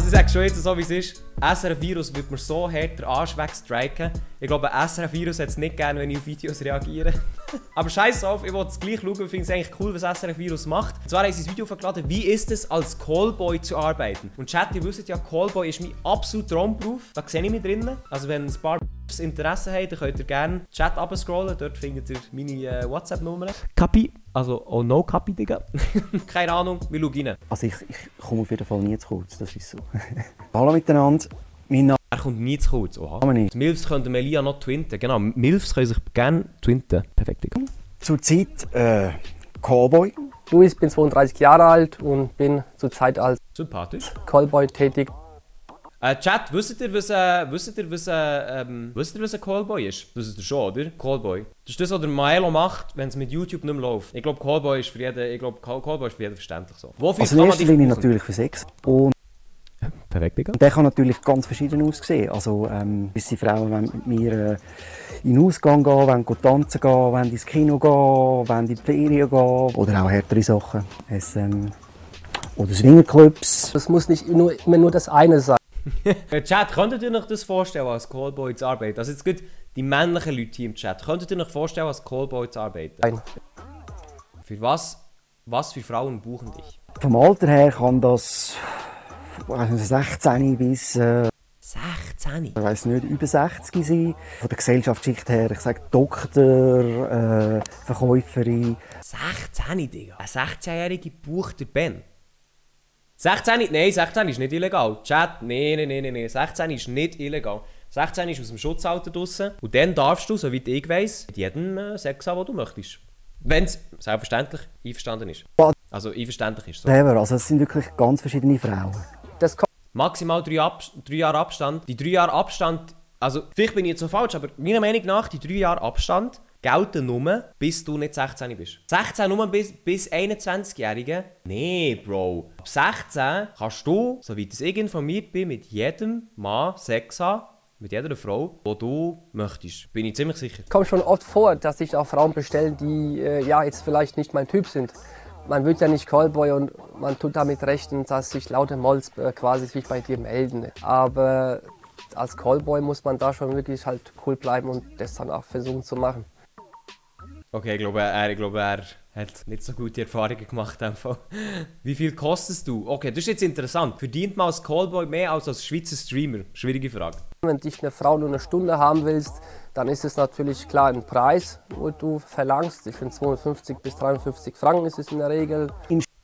Also ich sage schon jetzt so, wie es ist. SRF-Virus wird mir so hart den Arsch wegstriken. Ich glaube, SRF-Virus hat es nicht gerne, wenn ich auf Videos reagiere. Aber scheiß auf, ich wollte es gleich schauen. Ich finde es eigentlich cool, was SRF-Virus macht. Und zwar haben sie ein Video verladen, wie ist es, als Callboy zu arbeiten. Und Chat, ihr wisst ja, Callboy ist mein absoluter Traumberuf. Da sehe ich mich drinnen. Also wenn ein paar Interesse habt, dann könnt ihr gerne Chat abscrollen. Dort findet ihr meine WhatsApp-Nummer. Kapi. Also, oh no, Kapi, Digga. Keine Ahnung, wir schauen rein. Also ich komme auf jeden Fall nie zu kurz, das ist so. Hallo miteinander, mein Name... Er kommt nie zu kurz, oha. ist... Die Milfs könnten Melia noch twinten. Genau, Milfs können sich gerne twinten. Perfekt, Digga. Zurzeit Callboy. Luis, bin 32 Jahre alt und bin zurzeit als Sympathisch. Callboy tätig. Chat, wisst ihr, was ein Callboy ist? Wisst ihr schon, oder? Callboy. Das ist das, was der Maelo macht, wenn es mit YouTube nicht mehr läuft. Ich glaube, Callboy ist für jeden verständlich so. Wofür Also in erster Linie natürlich für Sex. Und perfekt, Digga. der kann natürlich ganz verschieden aussehen. Also gewisse Frauen wollen mit mir in den Ausgang gehen, wollen tanzen gehen, wollen ins Kino gehen, wollen in die Ferien gehen. Oder auch härtere Sachen. Oder Swingerclubs. Es muss nicht immer nur das eine sein. Chat, könntet ihr euch das vorstellen, als Callboy zu arbeiten? Also jetzt gibt die männlichen Leute hier im Chat. Könntet ihr euch vorstellen, als Callboy zu arbeiten? Nein. Für was für Frauen buchen dich? Vom Alter her kann das 16 bis 16? ich weiss nicht, über 60 sein. Von der Gesellschaftsschicht her, ich sage Doktor, Verkäuferin. 16, Digga? Ein 16-Jährige bucht der Ben. 16? Nein, 16 ist nicht illegal. Chat, nein. 16 ist nicht illegal. 16 ist aus dem Schutzalter draussen. Und dann darfst du, soweit ich weiss, mit jedem Sex haben, den du möchtest. Wenn es selbstverständlich einverstanden ist. Also einverständlich ist so. Also es sind wirklich ganz verschiedene Frauen. Das kommt Maximal 3 Jahre Abstand. Die 3 Jahre Abstand, also vielleicht bin ich jetzt so falsch, aber meiner Meinung nach, die 3 Jahre Abstand gelten nur, bis du nicht 16 bist. 16 nur bis 21-Jährige? Nee, Bro. Ab 16 kannst du, soweit ich informiert bin, mit jedem Mann Sex haben, mit jeder Frau, die du möchtest. Bin ich ziemlich sicher. kommt schon oft vor, dass sich auch Frauen bestellen, die jetzt vielleicht nicht mein Typ sind. Man wird ja nicht Callboy und man tut damit rechnen, dass sich laute Molls quasi sich bei dir melden. Aber als Callboy muss man da schon wirklich halt cool bleiben und das dann auch versuchen zu machen. Okay, ich glaube, er hat nicht so gute Erfahrungen gemacht. Einfach. Wie viel kostest du? Okay, das ist jetzt interessant. Verdient man als Callboy mehr als Schweizer Streamer? Schwierige Frage. Wenn dich eine Frau nur eine Stunde haben willst, dann ist es natürlich klar ein Preis, wo du verlangst. Ich finde 250 bis 53 Franken ist es in der Regel.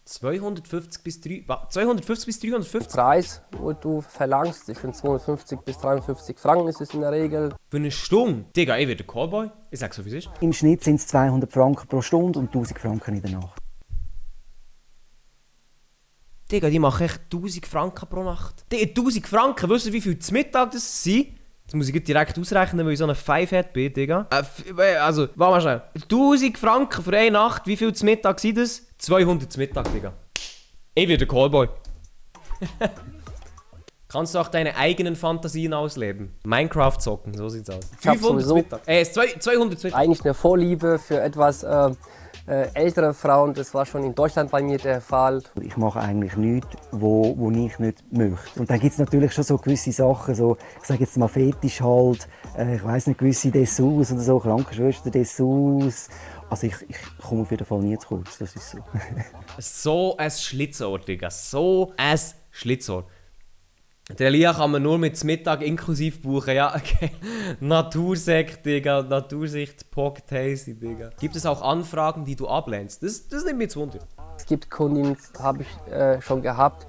250 bis 350? Preis, wo du verlangst. Ich finde 250 bis 53 Franken ist es in der Regel. Für eine Stunde? Digga, ich werde Callboy. Ich sag's so, wie es ist. Im Schnitt sind es 200 Franken pro Stunde und 1000 Franken in der Nacht. Digga, die machen echt 1000 Franken pro Nacht. Digga, 1000 Franken? Wisst ihr, wie viel zum Mittag das sind? Das muss ich direkt ausrechnen, weil ich so eine 5-Head bin, Digga. Also, warte mal schnell. 1000 Franken für eine Nacht, wie viel zum Mittag sind das? 200 zum Mittag, Digga. Ich werde Callboy. Kannst du auch deine eigenen Fantasien ausleben? Minecraft zocken, so sieht's aus. 500 zum Mittag. 200 zum Mittag. Eigentlich eine Vorliebe für etwas ältere Frauen, das war schon in Deutschland bei mir der Fall. Ich mache eigentlich nichts, wo ich nicht möchte. Und dann gibt es natürlich schon so gewisse Sachen, so, ich sage jetzt mal Fetisch halt, ich weiss nicht, gewisse Dessous oder so, Krankenschwester-Dessous. Also ich komme auf jeden Fall nie zu kurz, das ist so. So ein Schlitzohr, Digga, so ein Schlitzohr. Der Elia kann man nur mit Mittag inklusiv buchen, ja, okay. Natursekt, Digga, Natursicht, Pocket Hazy, Digga. Gibt es auch Anfragen, die du ablehnst? Das nimmt mich zu Wunder. Es gibt Kunden, habe ich schon gehabt,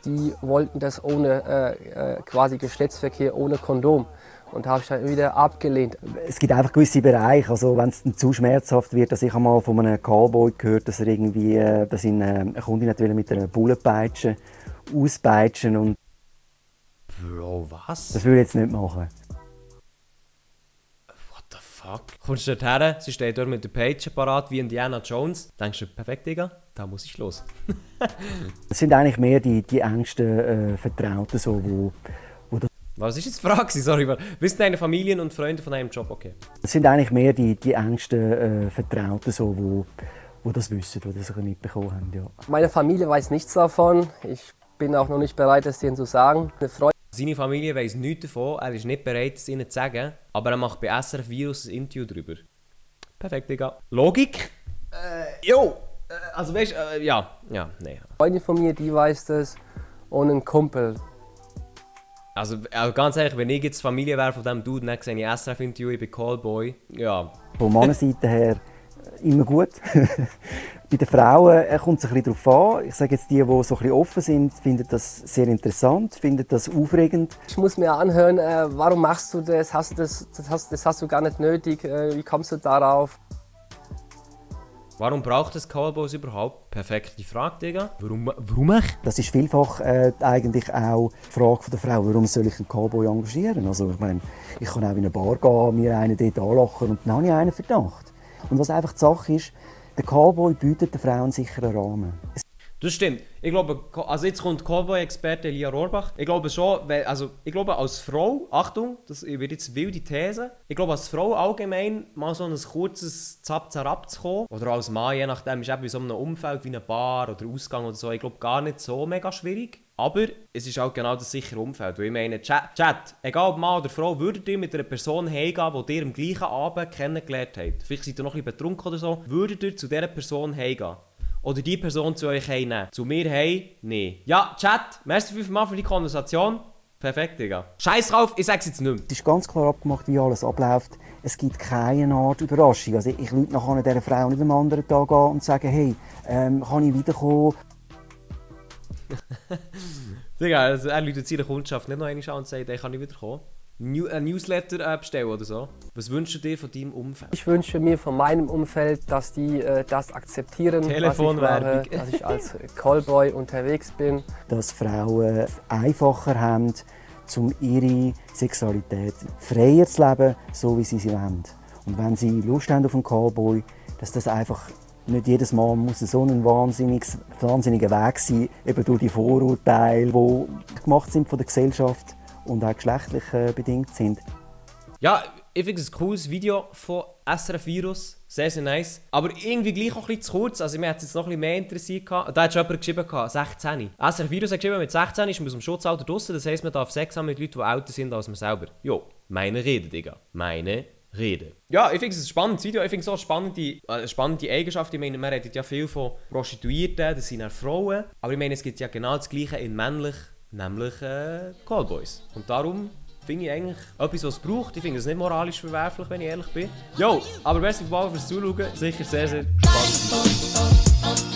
die wollten das ohne quasi Geschlechtsverkehr, ohne Kondom. Und habe ich dann wieder abgelehnt. Es gibt einfach gewisse Bereiche, also wenn es zu schmerzhaft wird, dass ich einmal von einem Callboy gehört, dass er irgendwie, dass ihn eine Kundin nicht mit einer Bullenpeitsche auspeitschen und Bro, was? das würde ich jetzt nicht machen. What the fuck? Kommst du dort her, sie steht dort mit der Peitsche parat wie Indiana Jones. Denkst du, perfekt, Digga, da muss ich los. Das sind eigentlich mehr die engsten Vertrauten, so, wo Was ist jetzt die Frage? Sorry, wissen deine Familien und Freunde von deinem Job? Okay. das sind eigentlich mehr die engsten Vertrauten, so, wo das wissen, die das mitbekommen haben. Ja. Meine Familie weiß nichts davon. Ich bin auch noch nicht bereit, es denen zu sagen. Eine Freundin Seine Familie weiss nichts davon, er ist nicht bereit, es ihnen zu sagen, aber er macht bei SRF Virus ein Interview drüber. Perfekt, Digga. Logik? Also weißt du, nein. von mir, die weiß das, und ein Kumpel. Also ganz ehrlich, wenn ich jetzt Familie wäre von diesem Dude, dann sehe ich SRF-Interview, ich bin Callboy, ja. Von Mannenseite her immer gut. Bei den Frauen kommt es ein bisschen darauf an. Ich sage jetzt, die so ein bisschen offen sind, finden das sehr interessant, finden das aufregend. Ich muss mir anhören, warum machst du das? Das hast du gar nicht nötig. Wie kommst du darauf? Warum braucht es Callboys überhaupt? Perfekte Frage, Digga. Warum ich? Das ist vielfach eigentlich auch die Frage der Frau, warum soll ich einen Callboy engagieren? Also ich meine, ich kann auch in eine Bar gehen, mir einen dort anlachen und dann habe ich einen Verdacht. Und was einfach die Sache ist, der Callboy bietet der Frau einen sicheren Rahmen. Das stimmt. Ich glaube, also jetzt kommt Callboy-Experte Lia Rohrbach. Ich glaube schon, ich glaube als Frau, Achtung, das wird jetzt wilde These, ich glaube als Frau allgemein mal so ein kurzes Zap-Zarab zu kommen, oder als Mann, je nachdem, ist eben in so einem Umfeld wie eine Bar oder Ausgang oder so, ich glaube gar nicht so mega schwierig. Aber es ist auch genau das sichere Umfeld, weil ich meine, Chat, egal ob Mann oder Frau, würdet ihr mit einer Person heimgehen, die ihr am gleichen Abend kennengelernt habt, vielleicht seid ihr noch ein bisschen betrunken oder so, würdet ihr zu dieser Person heimgehen? Oder die Person zu euch heimnehmen? Zu mir heim? Nee. Ja, Chat, merci vielmals für die Konversation. Perfekt, Digga. Scheiß drauf, ich sag's jetzt nicht mehr. Es ist ganz klar abgemacht, wie alles abläuft. Es gibt keine Art Überraschung. Also ich rufe nachher dieser Frau nicht am anderen Tag an und sage, hey, kann ich wiederkommen? Digga, also er läutet seine Kundschaft nicht noch einmal an und sagt, hey, kann ich wiederkommen? Ein Newsletter bestellen oder so. Was wünschst du dir von deinem Umfeld? Ich wünsche mir von meinem Umfeld, dass die das akzeptieren, was ich mache, dass ich als Callboy unterwegs bin. Dass Frauen einfacher haben, um ihre Sexualität freier zu leben, so wie sie wollen. Und wenn sie Lust haben auf einen Callboy, dass das einfach nicht jedes Mal muss so ein wahnsinniger Weg sein, eben durch die Vorurteile, die gemacht sind von der Gesellschaft und auch geschlechtlich bedingt sind. Ja, ich finde es ein cooles Video von SRF Virus. Sehr, sehr nice. Aber irgendwie gleich auch ein bisschen zu kurz. Also mir hat es jetzt noch ein bisschen mehr interessiert. Da hat schon jemand geschrieben, 16. SRF Virus hat geschrieben, mit 16 ist man aus dem Schutzalter draussen. Das heisst, man darf Sex haben mit Leuten, die älter sind als man selber. Jo, meine Rede, Digga. Meine Rede. Ja, ich finde es ein spannendes Video. Ich finde es auch eine spannende Eigenschaft. Ich meine, man redet ja viel von Prostituierten, das sind ja Frauen. Aber ich meine, es gibt ja genau das Gleiche in männlich, nämlich Callboys. Und darum finde ich eigentlich etwas, was es braucht. Ich finde es nicht moralisch verwerflich, wenn ich ehrlich bin. Jo, aber merci fürs Zuschauen. Sicher sehr, sehr spannend.